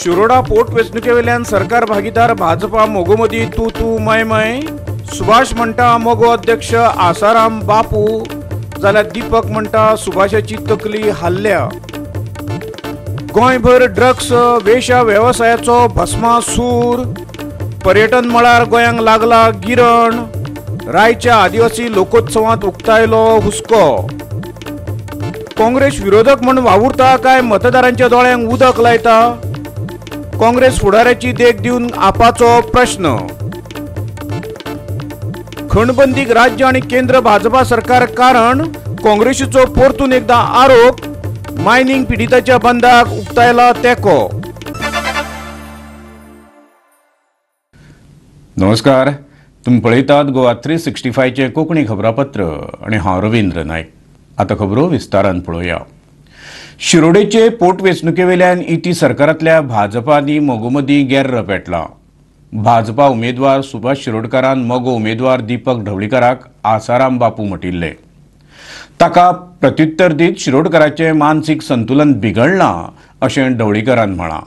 शिरोडा पोटवेंचणुकेवेल्यान सरकार भागीदार भाजपा मोगोमदी तू तू मय मय. सुभाष म्हणटा मगो अध्यक्ष आसाराम बापू, जाल्यार दीपक म्हणटा सुभाषाची तकली हाल्ल्या. गोंयभर ड्रग्स वेशा वेवसायाचो भस्मासूर. पर्यटन मळार गोंयांक लागला गिरण. रायच्या आदिवासी लोकोत्सवांत उक्तायलो हुस्को. काँग्रेस विरोधक म्हूण वावुरता काय मतदारांच्या दोळ्यांक उदक लायता? काँग्रेस फुडाऱ्याची देख दिवन आपाचो प्रश्न. खणबंदीक राज्य आनी केंद्र भाजपा सरकार कारण, काँग्रेसीचो परतून एकदा आरोप. मायनिंग पिडिताच्या बंदाक उक्तायला तेंको. नमस्कार, तुमी पळयतात गोवा 365चें कोंकणी खबरापत्र आनी हांव रवींद्र नायक. आतां खबरो विस्तारान पळोवया. शिरोडेचे पोटवेंचणुकेवेल्यान इती सरकारांतल्या भाजपा आनी मगोमदीं गेर्र पेटलां. भाजपा उमेदवार सुभाष शिरोडकारान मगो उमेदवार दीपक ढवळीकाराक आसाराम बापू म्हटिल्ले. ताका प्रत्युत्तर दीत शिरोडकाराचें मानसीक संतुलन बिगडलां अशें ढवळीकारान म्हळां.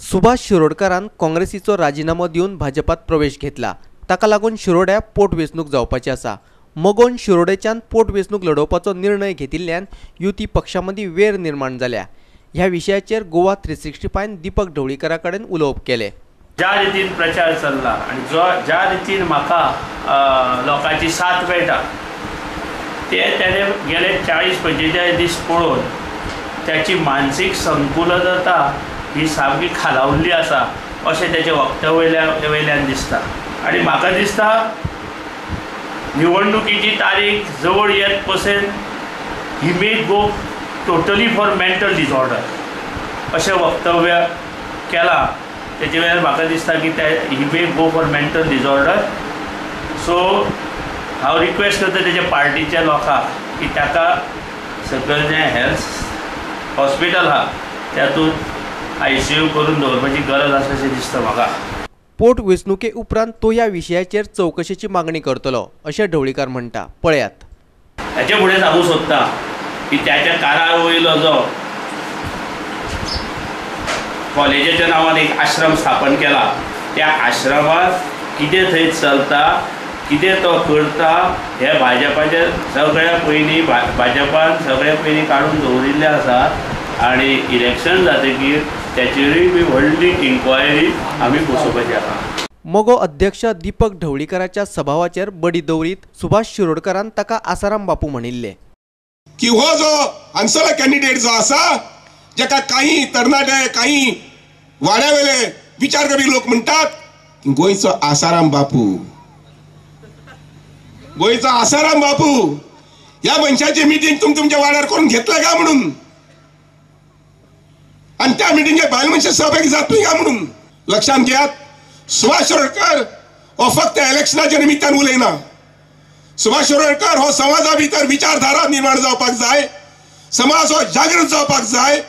सुभाष शिरोडकारान काँग्रेसीचो राजिनामो दिवन भाजपात प्रवेश घेतला. ताका लागून शिरोड्या पोटवेंचणूक जावपाची आसा. मगोन शिरोडेच्यान पोटवेंचणूक लढोवपाचो निर्णय घेतिल्ल्यान युती पक्षामदीं वेर निर्माण जाल्या. ह्या विशयाचेर गोवा 365 दीपक ढवळीकारा कडेन उलोवप केलें. ज्या रितीन प्रचार चल्ला आनी जो ज्या रितीन म्हाका लोकांची साथ मेळटा ते तेणे गेले 40-45 दीस पळोवन त्याची मानसीक संकुलनता ही सामकी खालावल्ली आसा अशें तेच्या वक्तव्या वयल्यान दिसता. आनी म्हाका दिसता निवडणुकीची तारीख जवळ येत पसून he may go totally for mental disorder अशें वक्तव्य केलां. तेजे वेल्यान म्हाका दिसता की ते he may go for mental disorder. So हांव रिक्वेस्ट करता तेच्या पार्टीच्या लोकांक की ताका सकयल जें हेल्थ हॉस्पिटल आहा त्यातून ICU करून दवरपाची गरज आसा अशें दिसता म्हाका. पोटवेंचणुके उपरांत तो ह्या विशयाचेर चवकशेची मागणी करतलो अशें ढवळीकार म्हणटा. पळयात. हाचे फुडें सांगूंक सोदता की त्याच्या कारा वयलो जो कॉलेजाच्या नांवान एक आश्रम स्थापन केला त्या आश्रमांत कितें थंय चलता, कितें तो करता हें भाजपाचे सगळ्या पयलीं भाजपान सगळ्या पयलीं काडून दवरिल्लें आसा. आनी इलेक्शन जातकीर त्याचेरूय बी व्हडली इन्क्वायरी आमी बसोवपाची आसा. मगो अध्यक्ष दीपक ढवळीकाराच्या सभावाचेर बडी दवरीत सुभाष शिरोडकारान ताका आसाराम बापू म्हणिल्ले की हो जो हांगसलो कॅन्डिडेट जो आसा जेका काही तरणाटे काही वाड्यावेले विचार करपी लोक म्हणटात गोंयचो आसाराम बापू, गोंयचो आसाराम बापू ह्या मनशाची मिटींग तुमी तुमच्या वाड्यार करून घेतले काय म्हणून, आनी त्या मिटिंगे बायल मनशां सहभागी जातली काय म्हणून. लक्षांत घेयात, सुभाष शिरोडकर हो फक्त इलेक्शनाच्या निमित्तान उलयना. सुभाष शिरोडकर हो समाजा भितर विचारधारा निर्माण जावपाक जाय, समाज हो जागृत जावपाक जाय,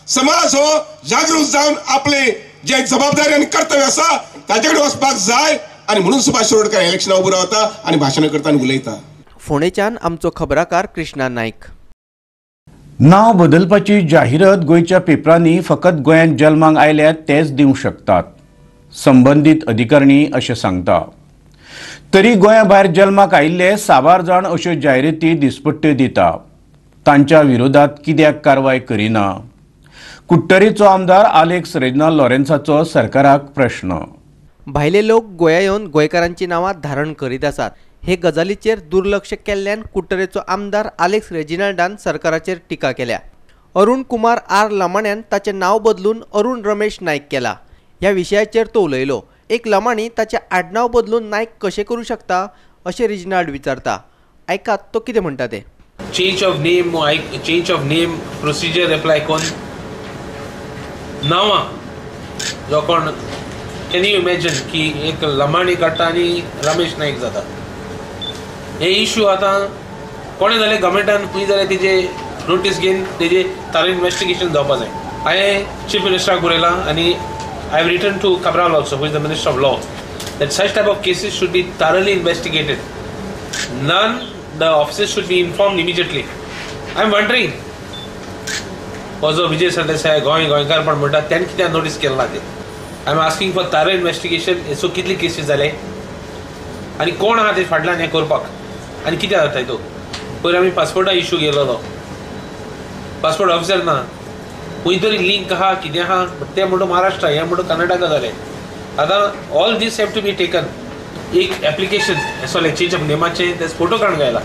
समाज हो जागृत जावन आपले जे जबाबदारी आनी कर्तव्य आसा ताचे कडेन वचपाक जाय. आनी म्हणून सुभाष शिरोडकर इलेक्शना उबो रावता आनी भाशणां करता आनी उलयता. फोंडेच्यान आमचो खबराकार कृष्णा नायक. नांव बदलपाची जाहिरात गोंयच्या पेपरांनी फकत गोंयांत जल्माक आयल्यात तेच दिवंक शकतात, संबंदीत अधिकारणी अशें सांगता. तरी गोंया भायर जल्माक आयिल्ले साबार जाण अश्यो जाहिराती दिसपट्ट्यो दिता. तांच्या विरोधात कित्याक कारवाय करिना? कुडटरीचो आमदार आलेक्स रेजिनाल्ड लॉरेन्साचो सरकाराक प्रश्न. भायले लोक गोंया येवन गोंयकारांची नांवां धारण करीत आसात. हे गजालीचेर दुर्लक्ष केल्ल्यान कुडटरेचो आमदार आलेक्स रेजिनाल्डान सरकाराचेर टिका केल्या. अरुण कुमार आर लमाण्यान ताचें नांव बदलून अरुण रमेश नायक केला. ह्या विशयाचेर तो उलयलो. एक लमाणी ताचें आडनांव बदलून नायक कशें करूं शकता अशें रेजिनाल्ड विचारता. आयकात तो कितें म्हणटा तें. Change of name, change of name procedure apply करून नांवां जो कोण can you imagine की एक लमाणी काडटा आनी रमेश नायक जाता. हे इश्यू आतां कोणें जाल्यार गव्हर्मेंटान खंय जाल्यार तेजे नोटीस घेवन तेजे तार इन्वेस्टिगेशन जावपा जाय. हांवें चीफ मिनिस्टराक बरयलां आनी I have written to Cabral also, who is the minister of law, that such type of cases should be thoroughly investigated. None, the officers should be informed immediately. I am wondering हो जो विजय सरदेसाय गोंय गोंयकारपण म्हणटा तेणें कित्याक notice केलें ना तें. I am asking for thorough investigation. हेचो कितले केसीस जाले आनी कोण आहा ते फाटल्यान हें करपाक आनी कित्याक जाता हितून. पयर आमी पासपोर्टा इशू गेलेलो, पासपोर्ट ऑफिसर ना, खंय तरी लिंक आहा कितें आहा, ते म्हणटा महाराष्ट्रा, हें म्हणटा कर्नाटका जालें. आतां all these have to be taken. एक एप्लिकेशन सगळें चेंज ऑफ नेमाचें तें फोटो काडून गायला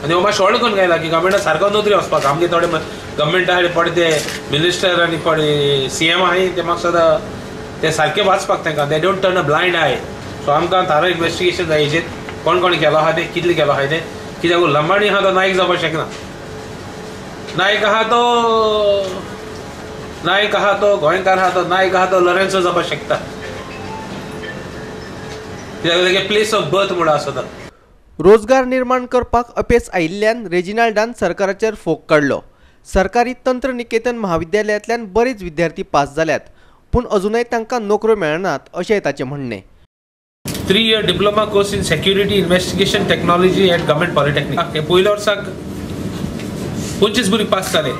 आनी हो मातशें व्हडलो करून गायला की गव्हर्मेंटा सारको नोकरी वचपाक. आमगे थोडे गव्हर्मेंट आहा पळय ते मिनिस्टर आनी पळय सी एम आहाय ते म्हाका सदां ते सारके वाचपाक तांकां, they don't turn a blind eye. So आमकां थारो इन्वेस्टिगेशन जाय हेजेर, कोण कोण केलो आहा तें, कितलें केलो आहा तें. कित्याक लंबाणी आहा तो नायक जावपाक शकना, नायक आहा तो नायक आहा तो गोंयकार आहा तो नायक आहा तो लॉरेन्सो जावपाक शकता, कित्याक प्लेस ऑफ बर्थ म्हणून आसता. रोजगार निर्माण करपाक अपेस आयिल्ल्यान रेजिनाल्डान सरकाराचेर फोग काडलो. सरकारी तंत्रनिकेतन महाविद्यालयांतल्यान बरेच विद्यार्थी पास जाल्यात, पूण अजूनय तांकां नोकऱ्यो मेळनात अशें ताचें म्हणणें. 3 year diploma course in security investigation technology at government polytechnic. पयल्या वर्साक 25 भुरगे पास जाले,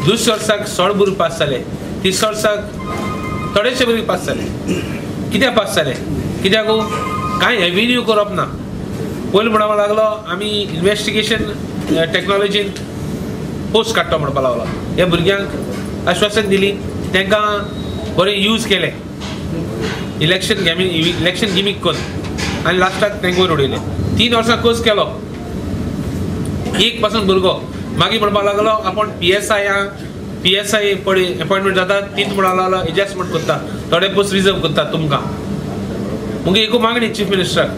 दुसऱ्या वर्साक 16 भुरगे पास जाले, तिसऱ्या वर्साक थोडेशे भुरगे पास जाले. कित्याक पास जाले? कित्याक कांय एव्हेन्यू करप ना. पयलीं म्हणपाक लागलो आमी इन्वेस्टिगेशन टॅक्नोलॉजीन पोस्ट काडटा म्हणपाक लागलो. ह्या भुरग्यांक आश्वासन दिली, तांकां बरें यूज केलें इलेक्शन इलेक्शन गिमीक करून आनी लास्टाक तांकां वयर उडयलें. 3 वर्सां कोर्स केलो, एक पासून भुरगो मागीर म्हणपाक लागलो आपूण पी एस I आहा, पी एस I पळय एपॉयंटमेंट जाता, तीन म्हणपाक लागलो एडजस्टमेंट करता, थोडे पोस्ट रिजर्व करता तुमकां. मुगे एकू मागणी चीफ मिनिस्टराक,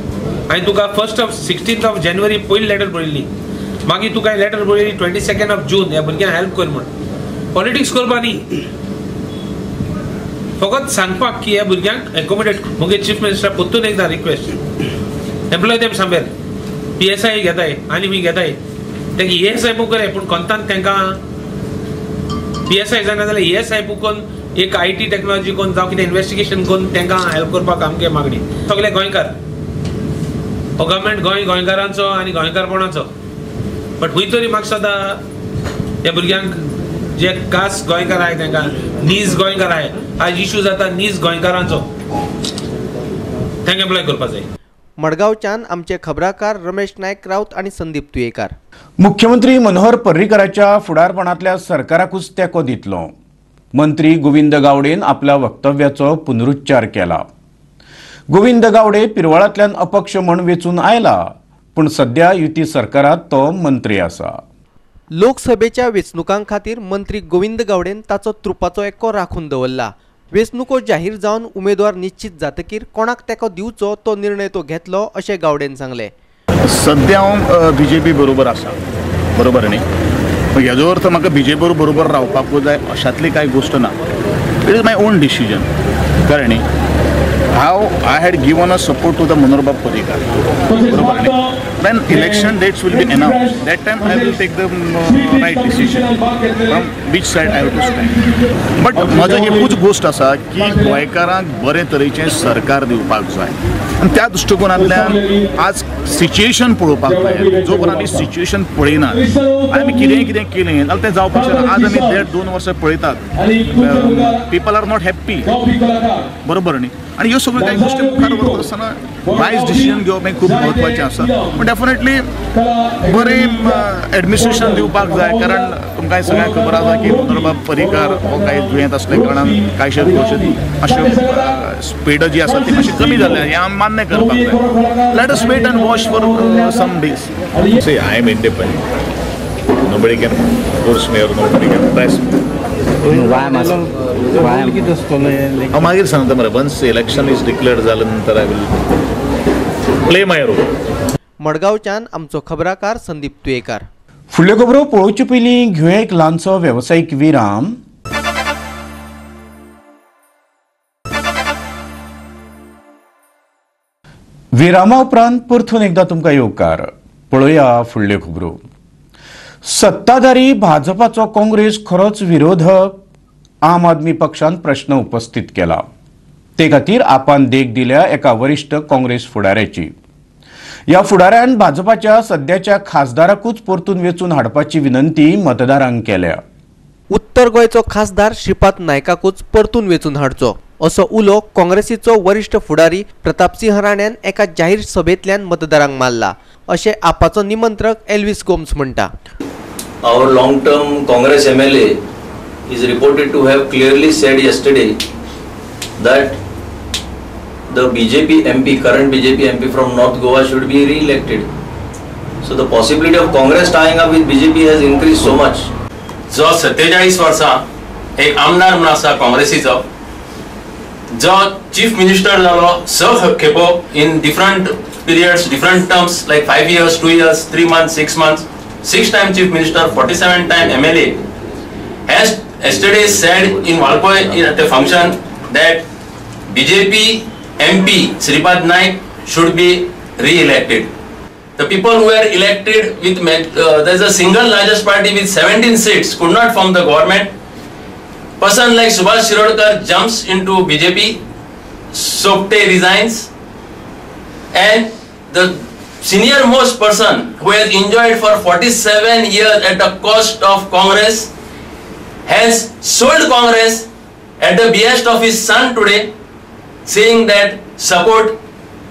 आनी तुका 16th of January पयली लेटर बरयल्ली, मागीर तुका लेटर बरयली 22nd of June ह्या भुरग्यांक हेल्प कर म्हूण. पॉलिटिक्स करपा न्ही, फकत सांगपाक की ह्या भुरग्यांक एकोमोडेट. मुगे चीफ मिनिस्टर परतून एकदां request, employ them somewhere. P S I घेताय आनी खंय घेताय तांकां ए एस I book करे, पूण कोंतान तांकां पी एस I जायना जाल्यार ए एस I book करून एक I T technology करून जावं कितें इन्वेस्टिगेशन करून तांकां हेल्प करपाक आमगे मागणी. सगळे गोंयकार, हो गव्हर्मेंट गोंय गोंयकारांचो आनी गोंयकारपणाचो, बट खंय तरी म्हाका सदां ह्या भुरग्यांक जे खास गोंयकार आहाय तांकां नीज गोंयकार आहाय, आज इशू जाता नीज गोंयकारांचो, तांकां एप्लाय करपाक जाय. मडगांवच्यान आमचे खबराकार रमेश नायक राऊत आनी संदीप तुयेकार. मुख्यमंत्री मनोहर पर्रीकराच्या फुडारपणांतल्या सरकाराकूच तेंको दितलो. मंत्री गोविंद गावडेन आपल्या वक्तव्याचो पुनरुच्चार केला. गोविंद गावडे पिरवळांतल्यान अपक्ष म्हण वेंचून आयला, पूण सद्या युती सरकारांत तो मंत्री आसा. लोकसभेच्या वेंचणुकां खातीर मंत्री गोविंद गावडेन ताचो त्रुपाचो एक्को राखून दवरला. वेंचणुको जाहीर जावन उमेदवार निश्चित जातकीर कोणाक तेंको दिवचो तो निर्णय तो घेतलो अशें गावडेन सांगलें. सद्या हांव बीजेपी बरोबर आसा, बरोबर न्ही, हेजो अर्थ म्हाका बीजेपी बरोबर रावपाकूच जाय अशातली कांय गोश्ट ना. It is my own decision. कळ्ळें न्ही? How I had given a support to the Manohar Bab Parrikar, बरोबर न्ही? When election dates will be announced, that time I will take the right decision from which side I have to stand. But म्हजो एकूच गोश्ट आसा की गोंयकारांक बरे तरेचें सरकार दिवपाक जाय आनी त्या दृश्टिकोनांतल्यान आज सिच्युएशन पळोवपाक जाय. जो पर्यंत आमी सिच्युएशन पळयनात आनी आमी कितेंय कितें केलें जाल्यार तें जावपाक शकना. आज आमी 1.5-2 वर्सां पळयतात, people are not happy, बरोबर न्ही? आनी ह्यो सगळ्यो कांय गोश्टी मुखार व्हरता आसतना वायज डिसिजन घेवप हें खूब म्हत्वाचें आसा. पूण डेफिनेटली बरें एडमिनिस्ट्रेशन दिवपाक जाय, कारण तुमकां सगळ्यांक खबर आसा की मनोहरबाब पर्रीकार हो कांय दुयेंत आसल्या कारणान कांयशे गोश्टी मातश्यो स्पीड जी आसा ती मातशी कमी जाल्या, हें आमी मान्य करपाक जाय. Let us wait and watch for some days. See, I am independent. Nobody can force me or nobody can press me. हांव मागीर सांगता मरे, वन्स इलेक्शन is declared जाले नंतर I will play my role. मडगांवच्यान आमचो खबराकार संदीप तुयेकार. फुडल्यो खबरो पळोवचे पयलीं घेवया एक ल्हानसो वेवसायीक विराम. विरामा उपरांत परतून एकदां तुमकां येवकार. पळोवया फुडल्यो खबरो. सत्ताधारी भाजपाचो काँग्रेस खरोच विरोधक? आम आदमी पक्षान प्रश्न उपस्थित केला. ते खातीर आपान देख दिल्या एका वरिष्ठ काँग्रेस फुडाऱ्याची. ह्या फुडाऱ्यान भाजपाच्या सद्याच्या खासदाराकूच परतून वेंचून हाडपाची विनंती मतदारांक केल्या. उत्तर गोंयचो खासदार श्रीपाद नायकाकूच परतून वेंचून हाडचो असो उलो काँग्रेसीचो वरिश्ठ फुडारी प्रतापसिंह राण्यान एका जाहीर सभेंतल्यान मतदारांक मारला अशें आपाचो निमंत्रक एल्विस गोम्स म्हणटा. Our long term Congress MLA is reported to have clearly said yesterday that the BJP MP, current BJP MP from North Goa should be re-elected. So the possibility of Congress tying up with BJP has increased so much. जो 47 वर्सां एक आमदार म्हूण आसा काँग्रेसीचो, जो chief minister जालो 6 खेपो in different periods, different terms like 5 years, 2 years, 3 months, 6 months, 6 time chief minister, 47 time MLA, has yesterday said in Valpoi at a function that BJP MP Shripad Naik should be re-elected. The people who were elected with, there is a single largest party with 17 seats could not form the government. Person like Subhash Shirodkar jumps into BJP, Sopte resigns, and the senior most person who has enjoyed for 47 years at the cost of Congress has sold Congress at the behest of his son today, saying that support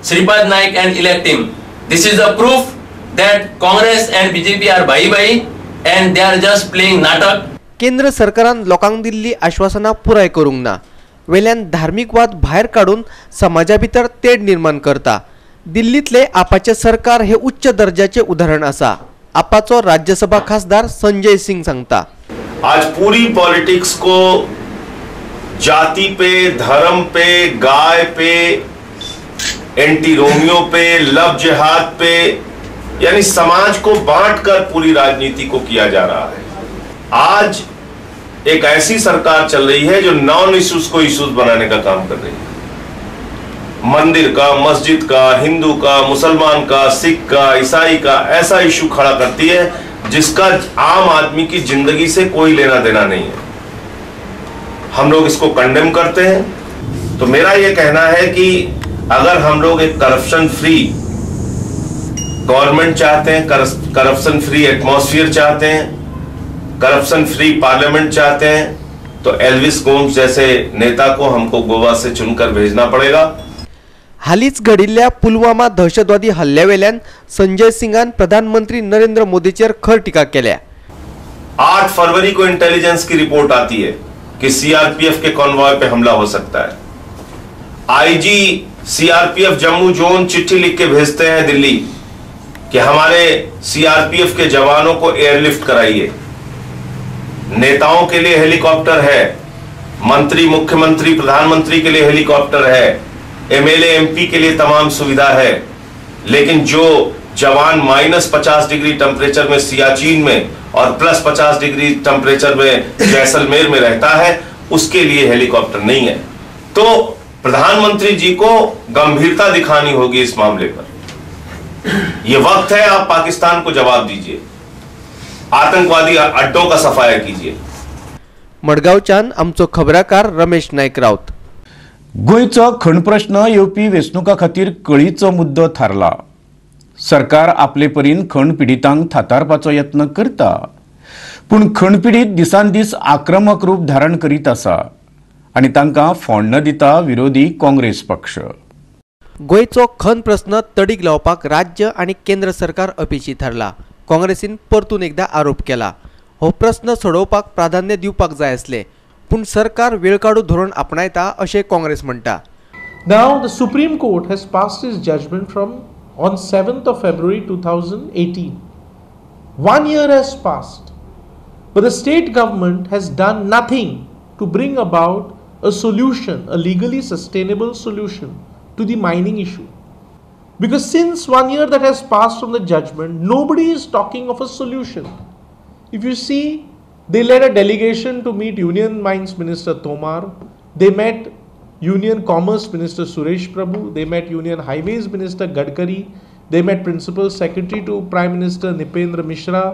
Shripad Naik and elect him. This is a proof that Congress and BJP are bhai bhai and they are just playing natak. केंद्र सरकारान लोकांक दिल्ली आश्वासनां पुराय करूंक ना, वेल्यान धार्मीक वाद भायर काडून समाजा भितर तेढ निर्माण करता. दिल्लींतले आपाचें सरकार हे उच्च दर्जाचें उदाहरण आसा, आपाचो राज्यसभा खासदार संजय सिंग सांगता. आज पूरी पॉलिटिक्स को जाति पे, धर्म पे, गाय pay, anti Romeo pay, love जिहाद पे, यानी समाज को बांटकर पूरी राजनीति को किया जा रहा है. आज एक ऐसी सरकार चल रही है जो नॉन इश्यूज को इश्यूज बनाने का काम कर रही है. मंदिर का, मस्जिद का, हिंदू का, मुसलमान का, सिख का, ईसाई का ऐसा इश्यू खड़ा करती है जिसका आम आदमी की जिंदगी से कोई लेना देना नहीं है. हम लोग इसको कंडेम करते हैं. तो मेरा यह कहना है कि अगर हम लोग एक करप्शन फ्री गवर्नमेंट चाहते हैं, करप्शन फ्री एटमॉस्फेयर चाहते हैं, करप्शन फ्री पार्लियामेंट चाहते हैं, तो एल्विस गोम्स जैसे नेता को हमको गोवा से चुनकर भेजना पड़ेगा. हालींच घडिल्ल्या पुलवामा दहशतवादी हल्ल्यावेल्यान संजय सिंगान प्रधानमंत्री नरेंद्र मोदीचेर खर टीका केल्या. 8 फरवरी को इंटेलिजेंस की रिपोर्ट आती है कि सीआरपीएफ के कॉन्वॉय पे हमला हो सकता है. आईजी सीआरपीएफ जम्मू जोन चिट्ठी लिख के भेजते हैं दिल्ली कि हमारे सीआरपीएफ के जवानों को एयरलिफ्ट कराइए. नेताओं के लिए हेलीकॉप्टर है, मंत्री, मुख्यमंत्री, प्रधानमंत्री के लिए हेलीकॉप्टर है, एमएलए एमपी के लिए तमाम सुविधा है, लेकिन जो जवान -50 डिग्री टेम्परेचर में सियाचिन में और +50 डिग्री टेम्परेचर में जैसलमेर में रहता है, उसके लिए हेलीकॉप्टर नहीं है. तो प्रधानमंत्री जी को गंभीरता दिखानी होगी इस मामले पर. यह वक्त है, आप पाकिस्तान को जवाब दीजिए, आतंकवादी अड्डों का सफाया कीजिए. मडगांवच्यान आमचो खबराकार रमेश नायक राउत. गोंयचो खण प्रश्न येवपी वेंचणुकां खातीर कळीचो मुद्दो थारला. सरकार आपले परीन खण पिडितांक थातारपाचो यत्न करता, पूण खण पिडीत दिसान दीस आक्रमक रूप धारण करीत आसा आनी तांकां फोंड दिता विरोधी काँग्रेस पक्ष. गोंयचो खण प्रश्न तडीक लावपाक राज्य आनी केंद्र सरकार अपेशी थारला. काँग्रेसीन परतून एकदा आरोप केला. हो प्रश्न सोडोवपाक प्राधान्य दिवपाक जाय आसलें, पूण सरकार वेळकाडू धोरण आपणायता अशें काँग्रेस म्हणटा. Now the Supreme Court has passed its judgment from on 7th of February 2018. 1 year has passed, but the state government has done nothing to bring about a solution, a legally sustainable solution to the mining issue. Because since 1 year that has passed from the judgment, nobody is talking of a solution. If you see, they led a delegation to meet Union Mines Minister Tomar, they met Union Commerce Minister Suresh Prabhu, they met Union Highways Minister Gadkari, they met Principal Secretary to Prime Minister Nipendra Mishra.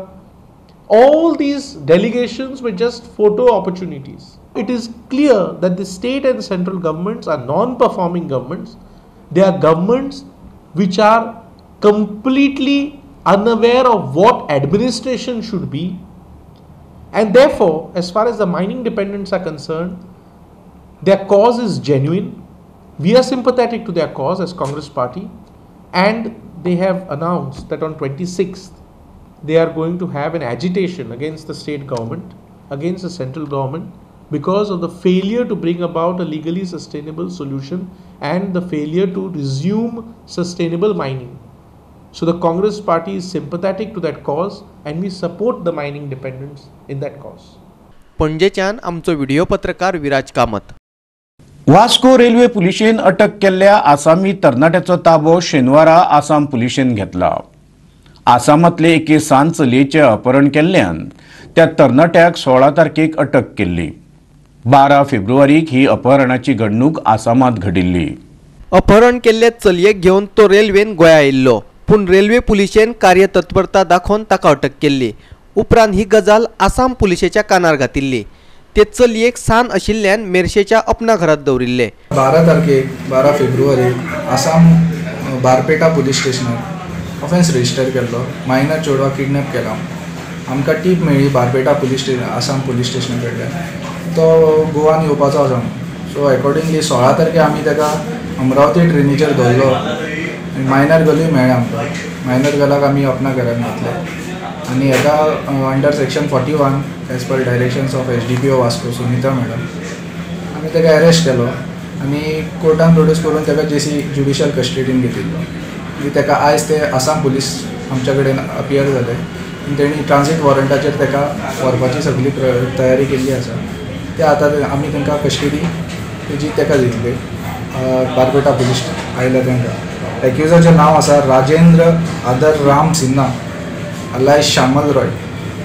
All these delegations were just photo opportunities. It is clear that the state and central governments are non-performing governments. They are governments which are completely unaware of what administration should be, and therefore, as far as the mining dependents are concerned, their cause is genuine. We are sympathetic to their cause as Congress party, and they have announced that on 26th they are going to have an agitation against the state government, against the central government, because of the failure to bring about a legally sustainable solution and the failure to resume sustainable mining. So the Congress party is sympathetic to that cause and we support the mining dependents in that cause. पणजेच्यान आमचो video पत्रकार Viraj Kamat. Vasco railway पुलिशेन अटक केल्ल्या आसामी तरणाट्याचो ताबो शेनवारा आसाम पुलिशेन घेतला. आसामांतले एके सान चलयेचें अपहरण केल्ल्यान त्या तरणाट्याक 16 तारखेक अटक केल्ली. 12 फेब्रुवारीक ही अपहरणाची घडणूक आसामांत घडिल्ली. अपहरण केल्ले चलयेक घेवन तो रेल्वेन गोंया आयिल्लो, पूण रेल्वे पुलिशेन कार्यतत्परता दाखोवन ताका अटक केल्ली. उपरांत ही गजाल आसाम पुलिशेच्या कानार घातिल्ली. ते चलयेक सान आशिल्ल्यान मेरशेच्या अपना घरात दवरिल्ले. 12 तारखेक 12 फेब्रुवारीक आसाम बारपेटा पुलीस स्टेशनार ऑफेन्स रजिस्टर केल्लो. मायनर चेडवाक किडनॅप केला. आमकां टीप मेळ्ळी Barpeta police station Assam police स्टेशना कडल्यान तो गोवान येवपाचो आसा म्हणून. सो एकॉर्डिंगली 16 तारखेक आमी ताका अमरावती ट्रेनीचेर धरलो आनी मायनर गर्लूय मेळ्ळें आमकां. मायनर गर्लाक आमी अपना घरान घातले आनी हेका under section 41 as per directions of SDPO Vasco Sunita madam आमी ताका अरेस्ट केलो आनी कोर्टान प्रोड्यूस करून ताका जेसी ज्युडिशियल कस्टडीन घेतिल्लो. मागीर ताका आयज ते आसाम पुलीस आमच्या कडेन अपियर जाले आनी तेणी ट्रान्सीट वॉरंटाचेर ताका व्हरपाची सगळी तयारी केल्ली आसा. ते आतां आमी तांकां कस्टडी तेजी ताका दितले. बारपेटा पुलीस आयल्या तांकां. एक्युजाचें नांव आसा राजेंद्र आदर राम सिन्हा अलायस श्यामल रॉय,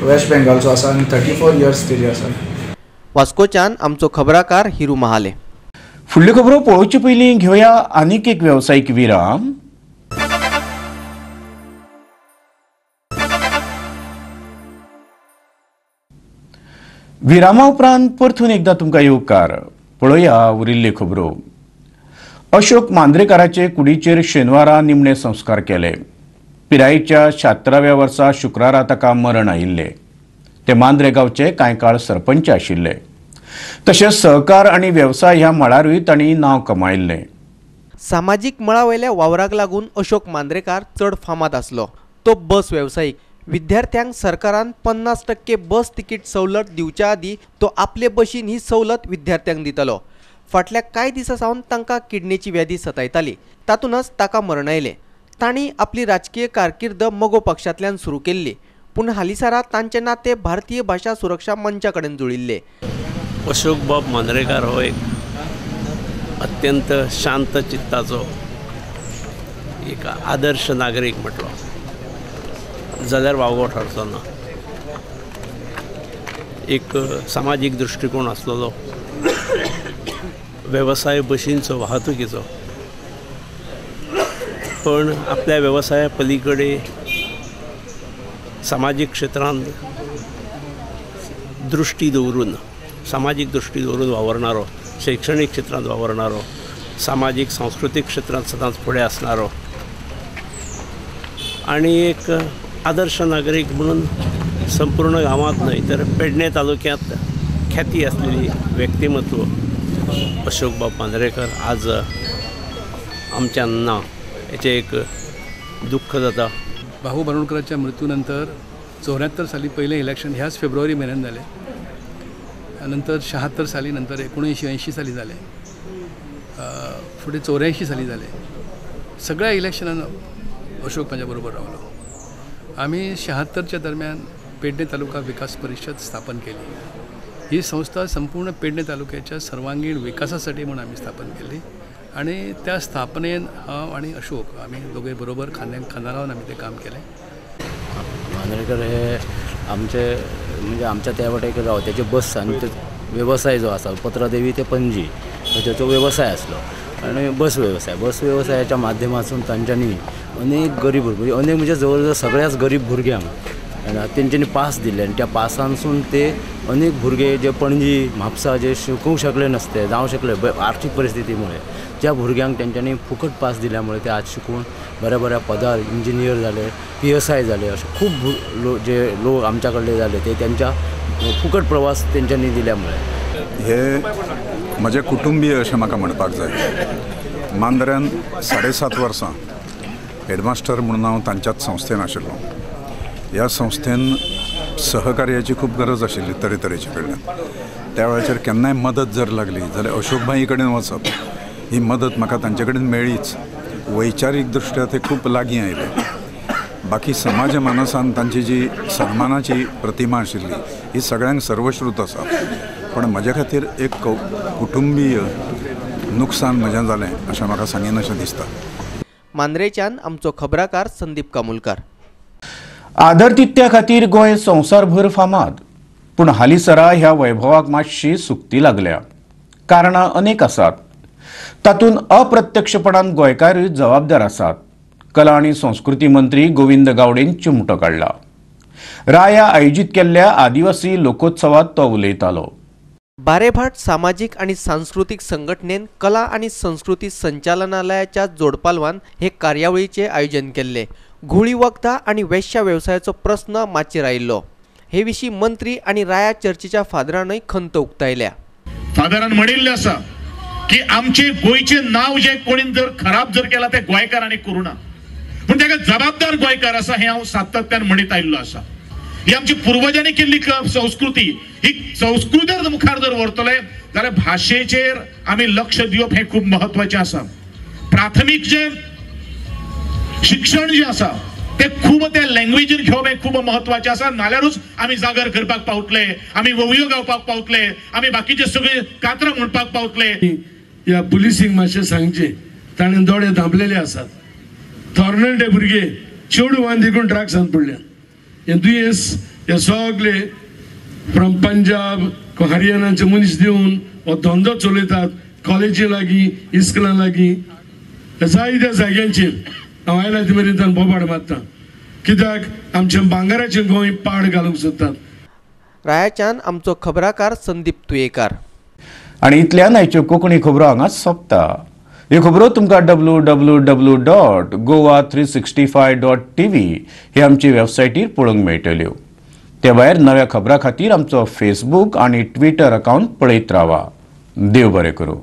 वेस्ट बेंगालचो आसा आनी 34 इयर्स तेजी आसा. वास्कोच्यान आमचो खबराकार हिरू महाले. फुडल्यो खबरो पळोवचे पयलीं घेवया आनीक एक वेवसायीक विराम. विरामा उपरांत परतून एकदा तुमकां येवकार. पळोवया उरिल्ल्यो खबरो. अशोक मांद्रेकाराचे कुडीचेर शेनवारा निमणे संस्कार केले. पिरायेच्या 76व्या वर्सा शुक्रारा ताका मरण आयिल्लें. ते मांद्रे गांवचे कांय काळ सरपंच आशिल्ले. तशेंच सहकार आनी वेवसाय ह्या मळारूय तांणी नांव कमायिल्लें. सामाजीक मळा वयल्या वावराक लागून अशोक मांद्रेकार चड फामाद आसलो. तो बस वेवसायीक. विद्यार्थ्यांक सरकारान 50% बस तिकीट सवलत दिवच्या आदीं तो आपले बशीन ही सवलत विद्यार्थ्यांक दितलो. फाटल्या कांय दिसां सावन तांकां किडनेची व्याधी सतायताली. तातूंतच ताका मरण आयलें. तांणी आपली राजकीय कारकीर्द मगो पक्षांतल्यान सुरू केल्ली, पूण हालींसरा तांचें नातें भारतीय भाशा सुरक्षा मंचा कडेन जुळिल्लें. अशोक बाब मांद्रेकार हो एक अत्यंत शांत चित्ताचो एक आदर्श नागरीक म्हटलो जाल्यार वावगो ठरचो ना. एक सामाजीक दृश्टिकोण आसलेलो, वेवसाय बशींचो, वाहतुकीचो, पण आपल्या वेवसाया पलीकडे सामाजीक क्षेत्रांत दृष्टी दवरून, सामाजीक दृष्टी दवरून वावरणारो, शैक्षणिक क्षेत्रांत वावरणारो, सामाजीक सांस्कृतीक क्षेत्रांत सदांच फुडें आसणारो आनी एक आदर्श नागरीक म्हणून संपूर्ण गांवांत न्हय तर पेडणे तालुक्यांत ख्याती आसलेली व्यक्तिमत्व अशोक बाब मांद्रेकर आज आमच्यान ना हेचें एक दुख्ख जाता. भाऊ बारोडकराच्या मृत्यूनंतर 74 साली पहिले इलेक्शन ह्याच फेब्रुवारी महिन्यात झाले. नंतर 76 साली, नंतर 1980 साली झाले, फुडें 84 साली झाले. सगळ्या इलेक्शनान अशोक माझ्याबरोबर रावलो. आम्ही 76च्या दरम्यान पेडणे तालुका विकास परिषद स्थापन केली. ही संस्था संपूर्ण पेडणे तालुक्याच्या सर्वांगीण विकासासाठी म्हणून आम्ही स्थापन केली आणि त्या स्थापनेन हांव आणि अशोक आम्ही दोघे बरोबर खांद्याक खांदा लावन आम्ही ते काम केलें. मांद्रेकर हे आमचे म्हणजे आमच्या त्या वाटेक रावत्याचे बस आनी ते वेवसाय जो आसा पत्रादेवी ते पणजी ताचो वेवसाय आसलो आनी बस वेवसाय, बस वेवसायाच्या माध्यमातून तांच्यांनी अनेक गरीब भुरगीं, अनेक म्हणजे जवळ जवळ सगळ्याच गरीब भुरग्यांक तेंच्यांनी पास दिले आनी त्या पासांसून ते अनेक भुरगे जे पणजी म्हापसा जे शिकूंक शकले नसते, जावं शकले आर्थीक परिस्थितीमुळे, ज्या भुरग्यांक तेंच्यांनी फुकट पास दिल्यामुळे ते आज शिकून बऱ्या बऱ्या पदार इंजिनियर जाले, PSI जाले, अशे खूब जे लोक आमच्या कडले जाले ते त्यांच्या फुकट प्रवास तेंच्यांनी दिल्यामुळे. हे म्हजे कुटुंबीय अशें म्हाका म्हणपाक जाय. मांद्र्यान 7.5 वर्सां हेडमास्टर म्हणून हांव तांच्याच संस्थेन आशिल्लो. ह्या संस्थेन सहकार्याची खूब गरज आशिल्ली तरेतरेचे कडल्यान. त्या वेळाचेर केन्नाय मदत जर लागली जाल्यार अशोकभाई कडेन वचप, ही मदत म्हाका तांचे कडेन मेळ्ळीच. वैचारीक दृश्ट्या ते खूब लागीं आयले. बाकी समाज मानसान तांची जी सन्मानाची प्रतिमा आशिल्ली ही सगळ्यांक सर्वश्रुत आसा. पण म्हज्या खातीर एक कुटुंबीय नुकसान म्हजें जालें अशें म्हाका सांगीन अशें दिसता. मांद्रेच्यान आमचो खबराकार संदीप कामुलकार. आदरतिथ्या खातीर गोंय संवसारभर फामाद, पूण हालींसरा ह्या वैभवाक मातशी सुकती लागल्या. कारणां अनेक आसात, तातूंत अप्रत्यक्षपणान गोंयकारूय जबाबदार आसात. कला आनी संस्कृती मंत्री गोविंद गावडेन चिमटो काडला. राया आयोजीत केल्ल्या आदिवासी लोकोत्सवात तो उलयतालो. बारेभाट सामाजीक आनी सांस्कृतीक संघटनेन कला आनी संस्कृती संचालनालयाच्या जोडपालवान हे कार्यावळीचे आयोजन केल्ले. घुंवळी वखदां आनी वेश्या वेवसायाचो प्रस्न माचयेर आयिल्लो. हे विशीं मंत्री आनी राया चर्चीच्या फादरानय खंत उक्तायल्या. फादरान म्हणिल्लें आसा की आमचे गोंयचें नांव जें कोणी जर खराब जर केलां तें गोंयकारांनी करूं ना, पूण ताका जबाबदार गोंयकार आसा हें हांव सातत्यान म्हणीत आयिल्लो आसा. ही आमची पुर्वजांनी केल्ली संस्कृती, ही संस्कृती मुखार जर व्हरतले जाल्यार भाशेचेर आमी लक्ष दिवप हें खूब म्हत्वाचें आसा. प्राथमीक जें शिक्षण जें आसा तें खूब त्या लँग्वेजीर घेवप हें खूब म्हत्वाचें आसा. नाल्यारूच आमी जागर करपाक पावतले, आमी वोवयो गावपाक पावतले, आमी बाकीचे सगळे कातरां म्हणपाक पावतले. ह्या पुलिसींक मातशें सांगचें, ताणें दोळे धांपलेले आसात. तरणाटे भुरगे चेडवान देखून ड्रग्सान पडल्या. हे दुयेंस हे सगळे फ्रॉम पंजाब हरियाणाचे मनीस दिवन हो धंदो चलयतात. कॉलेजी लागीं, इस्कुलां लागीं, जायत्या जाग्यांचेर हांव आयला ते मेरेन तांकां बोबाड मारता, कित्याक आमच्या भांगराचें गोंय पाड घालूंक सोदतात. रायाच्यान आमचो खबराकार संदीप तुयेकार. आनी इतल्यान आयच्यो कोंकणी खबरो हांगा सोंपता. ह्यो खबरो तुमकां www.goa365.tv हे आमचे वेबसायटीर पळोवंक मेळटल्यो. ते भायर नव्या खबरां खातीर आमचो फेसबूक आनी ट्विटर अकावंट पळयत रावा. देव बरें करूं.